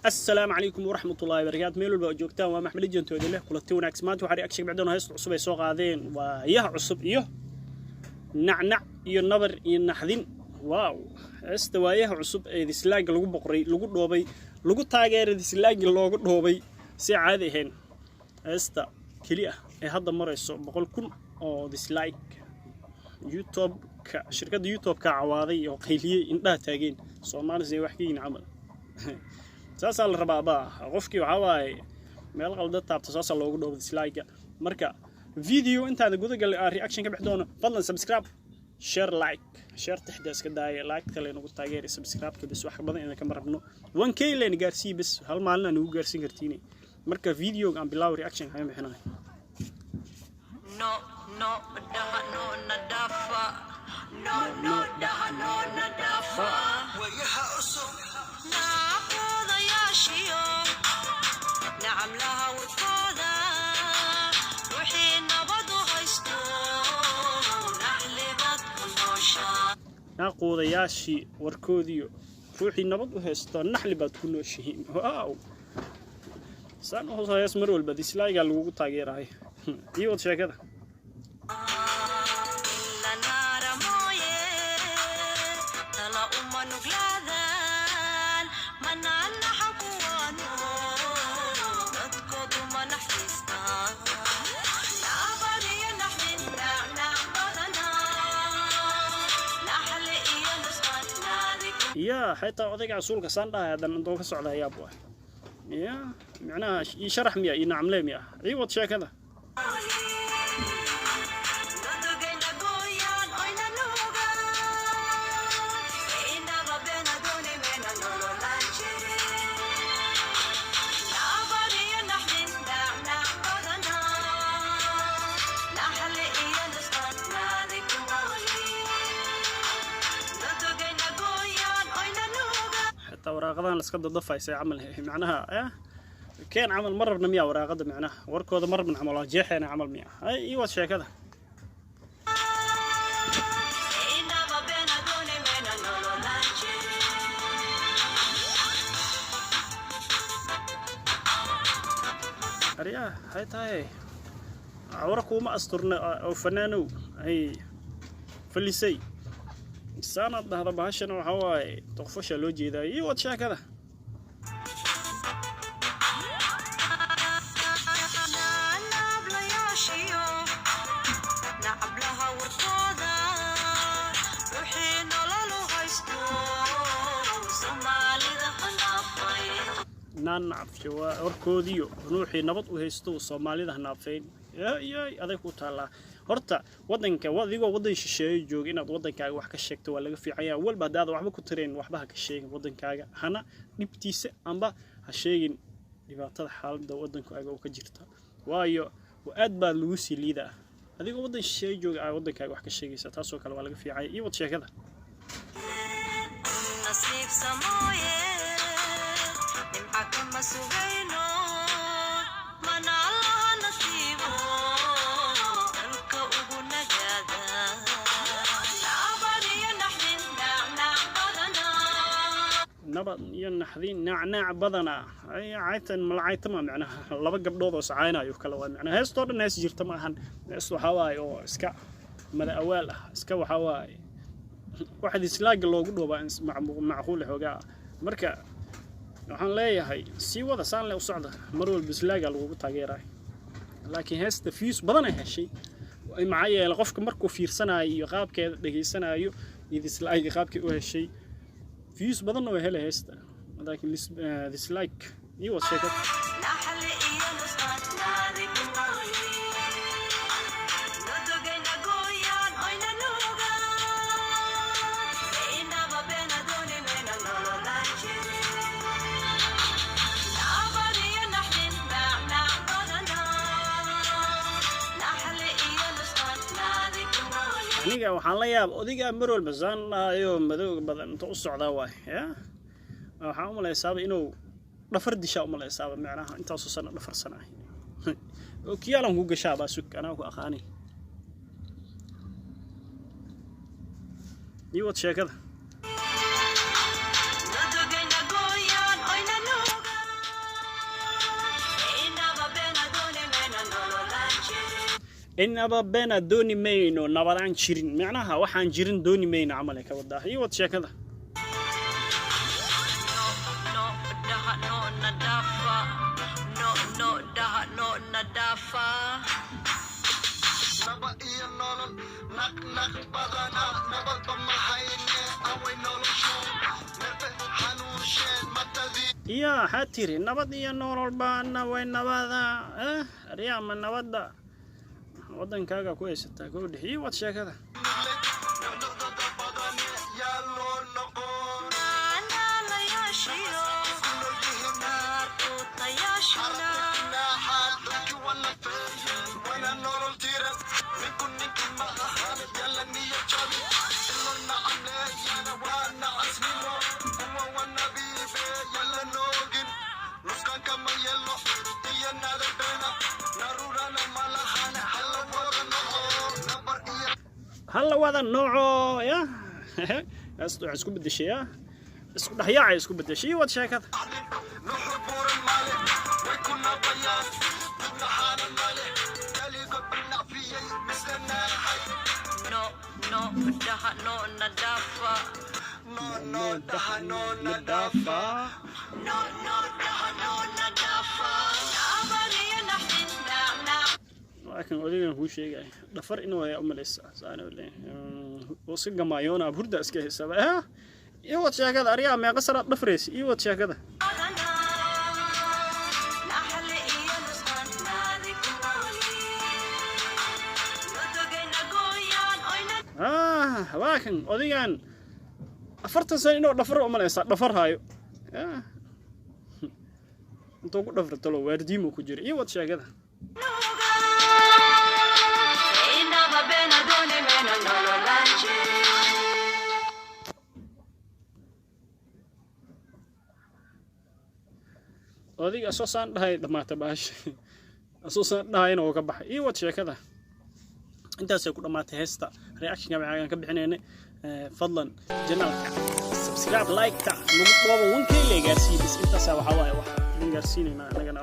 Assalaamu calaykum waraxmatullaahi barakaatu. Meel walba oo joogtaan, waa Maxmed Jantooda leh kulanti wanaagsan. Maanta waxaa reaction bacdoon heesta cusub ay soo qaadeen, Waayaha Cusub iyo Nacnac iyo Nabar iyo Naxdin. Wow, heesta Waayaha Cusub ee dislike-ga lagu boqoray, lagu dhoobay, lagu taageeray, dislike-ga loogu dhoobay si caadi ahayn. Heesta keli ah ee hadda marayso 100,000 oo dislike. YouTube-ka, shirkadda YouTube-ka cawaaday oo qayliyey, indhaha taageen. Soomaalis ay wax ka yihiin camal, saasaa la rabaa. Ba qofkii waxaa waaye meel qalda taabta, saasaa loogu dhoobo dislike. Marka video intaada guda galay aan reaction ka bixi doono, fadlan subscribe, share, like. Share tixda iska daaya, like kale nagu taageeri, subscribe-ka bas. Wax badan inaan kama rabno, 1K leen gaarsii bas, hal maalin aan nagu gaarsiin kartiin. Marka videoga aan bilaaw, reaction kaga bixinayo. No, no, dhaha no na dhafa. No, no, dhaha no na dhafa. Waayaha Cusub. Naaqoodayaashiyo nacamlaha warkooda, wixii nabad u haysto, naxlibad ku nooshaa. Naaquudayaashii warkoodiyo ruuxii nabad u haysto, naxli baad ku nooshihiin. Wow, saan u hees mar walba dislike-gaa lagugu taageerahay iyo wad sheekada. Lanaara mooye tala uma nuglaadaan, manaanaxa kuwaano dadkoodu ma naxariistaan. Nabad iyo naxdin, nacnac badana, naxli iyo nusqaan naadi. Ya, xitaa odayga casuulka saan dhahay haddana intoo ka socda yaab waay. Ya, micnaha ii sharax miya ii nacamlee miya? Ii wad sheekada. Nodogayna gooyaan oyna nuugaan, inaba beenadooni mayna nololaan jirin. Nabad iyo naxdin, nacnac badana, naxli iyo nusqaan naadi ku noolyihiin. Nodogayna gooyaan oyna nuugaan. Xitaa waraaqadahan la iska dadafaysay camal, macnaha ya keen camal ma rabna miya? Waraaqada macnaha warkooda ma rabna camal, waa jeexeena camal miya? Ay, ii wad sheekada. Inaba beenadooni mayna nololaan jirin. Aryaa, hay tahay cawra kuuma asturna oo fanaanow ay falisay saanaad dhahda. Bahashana waxaa waaye toqfashaa loo jeedaa. Ii wad sheekada. Naablayaashiyo nacablaha warkooda, wixii nolol u haysto, Soomaalida hanaafay. Naan nacabsho waa warkoodiyo ruuxii nabad u haysto, Soomaalida hanaafeyn. Yay aday ku taallaa. Horta wadanka adigoo wadan shisheeye jooga inaad wadankaaga wax ka sheegto waa laga fiican yahay. Walba haddaada waxba ku tarayn, waxba ha ka sheegin wadankaaga, hana dhibtiisa amba ha sheegin dhibaatada xaaladda wadankaaga oo ka jirta, waayo aad baa lagu sii liidaa. Adigoo wadan shisheeye jooga aa wadankaaga wax ka sheegaysa, taasoo kale waa laga fiicanya. Iyo wad sheekada. Nasiib samooye nimca kama sugayno, mana Allaha nasiibo dalka ugu nagaada. Nabad iyo naxdin, nacnac badana. Nabad iyo naxdin, nacnaac badana. Ay, caytan malacaytama, macnaha laba gabdhood oo iscaynayo kale waa. Macnaha heestoo dhan hees jirta ma ahan. Hees waxaa waaye oo iska mada awaal ah, iska waxaa waaye waxa dislike-ga loogu dhoobaa in macquul xoogaa. Marka waxaan leeyahay sii wada, saan le u socda, mar walba dislike-ga lagugu taageerayo. Laakiin heesta views badan ay heshay, maxaa yeelay qofka markuu fiirsanayo iyo qaabkeeda dhegaysanayo iyo dislike-ga qaabkii u heshay, views badanna way helay heesta. Laakiin dislike iyo wad sheekad. Naxli iyo nusqaan naadi ku noolyihiin. Nodogayna gooyaan oyna nuugaan, inaba beenadooni mayna nololaan jirin. Nabad iyo naxdin, nacnac badana, naxli iyo nusqaan naadi ku noolyihiin. Aniga waxaan la yaaba odigaa mar walba saan dhahayo, madowga badan inta u socdaa waay. Ya, waxaan u malaysaaba inuu dhafar dishaa, u malaysaaba macnaha intaasoo sana dhafarsan ah okiyaalan ku gashaabaa. Sug, anaa ku aqaanay. Ii wad sheekada. Nodogayna gooyaan oyna nuugaan. Inaba beena dooni mayno, nabadaan jirin, micnaha waxaan jirin dooni mayno camal ay ka wadaa. Iyo wad sheekada. No, no, dhaha, no, nadafa. No, no, dhaha, no, nadafa. Naba iyo nolol naq naq badana, nabadba ma hayne, away noloshu nerbe xanuunsheen matadii. Iya, waxaa tiri nabad iyo nolol baana way nabada eh aryaama nabadda waddankaaga ku haysataa kowdhex. Iyo wad sheekada. Nucnucdada badane yaa loo noqon. Naalayaashiyo, naarquutayaashuna. Naaxaal dadki wana feeyeen wana nolol tiran, ninku ninki ma ahan, yalla niyo jabi ilo nacamleeyana waa nacasnimo, kuwa wanabiibe yalla noogin nuskanka ma yelo iyo naadabeena narurana malahane, halla wada noqo nabar iyo Hala wada nooco ya heestu waxay isku bedeshay ya isku dhexyaacay isku bedeshay. Iyo wad sheekada. Nuxur buuran male way ku nabayaan, dibnaxaana male kaligood banacfiyey misle naaxay. No, no, dhaha, no, nadafa. No, no, dhaha, no, nadafa. No, no, dhaha, no, nadafa. Nabariyo naxdin, nacnac. Waa kan odaygan kuu sheegaya, dhafar inuu hayaa umalaysa saana leeyahay, oo si gamaayoona hurda iska haysaba eh. Iyo wad sheekada. Aryaa, meeqa sanaad dhafraysa? Iyo wad sheekada. Naxli iyo nusqaan naadi ku noolyihiin. Nudugayna gooyaan oyna. Ah, waa kan odaygan, 40 sano inuu dhafar umalaysa, dhafar hayo. Ah. Intuu ku dhafra talo waardiimo ku jira. Iyo wad sheekada. Inaba beena dooni mayno nololaan jirin. Odayga asoo saan dhahay dhamaata baasha, asoo saan dhahayna oo ka baxay. Iyo wad sheekada. Intaasay ku dhammaatay heesta reactionka maxaan ka bixinaynay. Fadlan channelka subscribe, like-ta nagu dhooba, 1K la gaarsiiyo bis. Intaasaa waxaa waaye wax idin gaarsiinaynaa annagana.